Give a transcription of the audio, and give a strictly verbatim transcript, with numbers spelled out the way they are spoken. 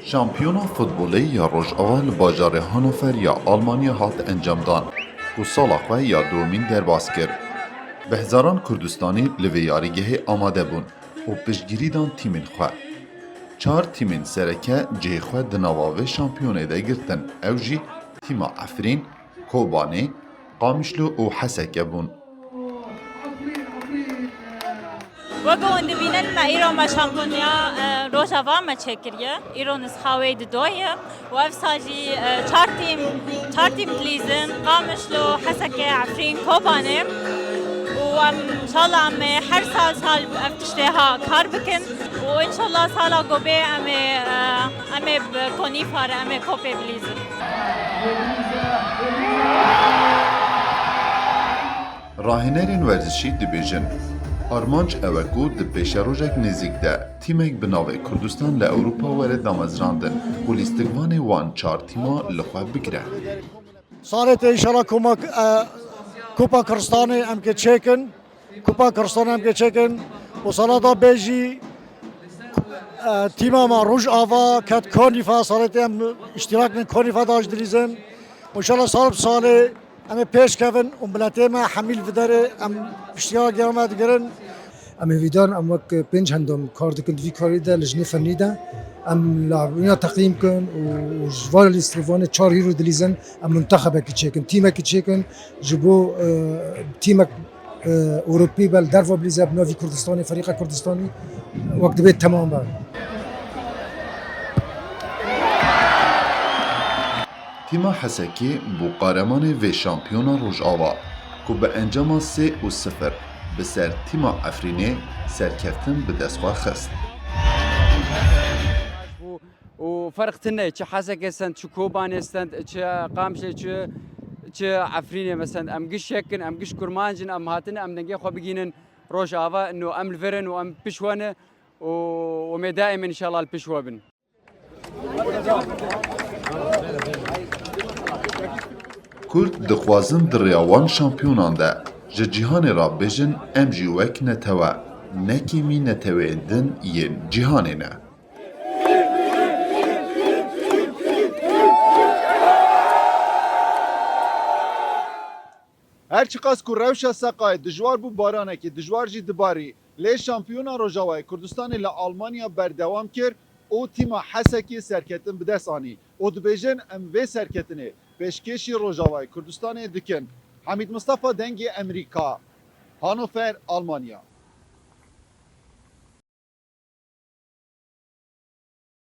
Şampiyona futbolê ya Rojava li bajarê Hannover ya Almanya hat encamdan, ku sala xwe ya duhemîn derbas kir. Bi hezaran Kurdistanî li vê yarîgehê amade bûn û piştgirî dan tîmên xwe. Çar tîmên sereke cihê xwe di nava vê şampiyonê de girtin, ew jî tîma Efrîn, Kobanê, Qamişlo û Heseke bûn. Wek hûn dibînin, me îro me şampiyoniya, e, Rojava me çêkiriye. Îro nisxa wê di do ye û ev sal jî, e, çar tîm, çar tîm dilîzin, Qamişlo, Heseke, Efrîn, Kobanê. Û em, inşallah em ê her sal, sal ev tiştê ha kar bikin. Û inşallah sala ku bê em ê, e, em ê bi Konîfa re, em ê kopê bilîzin. Rahênerên werzişî dibêjin, armanc ew e ku di pêşerojek nêzîk de tîmek bi navê Kurdistan li Ewropa were damezrandin û lîstikvanê wan çar tîma li xwe bigire. Salê te inşallah Koma, e, Kupa Kirstanê em ke çêkin. Kupa Kirstanê em ke çêkin. Û sala da bê jî, e, tîma me Rojava ket Konîfa, salê te em îştirak bin Konîfa da jî dilîzin. Û inşallah sal bi salê em ê pêş kevin û miletê me hemî li vê derê em piştiyara gera me digirin. Em hêvîdar in, em wek pênc hendam kar dikin di vî karî de li jinê fennî de. Em lawbûna teqîm kin û, û ji van lîstikvanê çar hîro dilîzin, em muntexebekî çêkin, tîmekî çêkin ji bo, e, tîmek, e, Ewropî be li derva bilîze bi navî Kurdistanê, Ferîqa Kurdistanî wek dibê temam be. Tîma Hesekê bû qaremanê vê şampiyona Rojava, ku bi encama sê û sifir bi ser tîma Efrînê serkeftin bi dest xwe xist. û, û ferq tune, çi Hesekê stend, çi Kobanê stend, çi Qamişê, çi, çi Efrînê me stend. Em giş yek in, em giş kurmanc in, em hatine, em dengê xwe bigînin Rojava, no em li vir in û em piş we ne û umê daîm in, înşallah li piş we bin. Kurd dixwazin di rêya wan şampiyonan de ji cîhanê re bêjin, em jî wek netewe, ne kêmî neteweyên din yên cîhanê ne. Her çiqas ku rewşa seqayê dijwar bû, baranekî dijwar jî dibarî, lê şampiyona Rojavayê Kurdistanê li Almanya berdewam kir û tîma Hesekê serketin bi dest anî û dibêjin, em vê serketinê pêşkêşî Rojavayê Kurdistanê dikin. Hemîd Mistefa, Dengê Emerîka, Hannover, Almanya.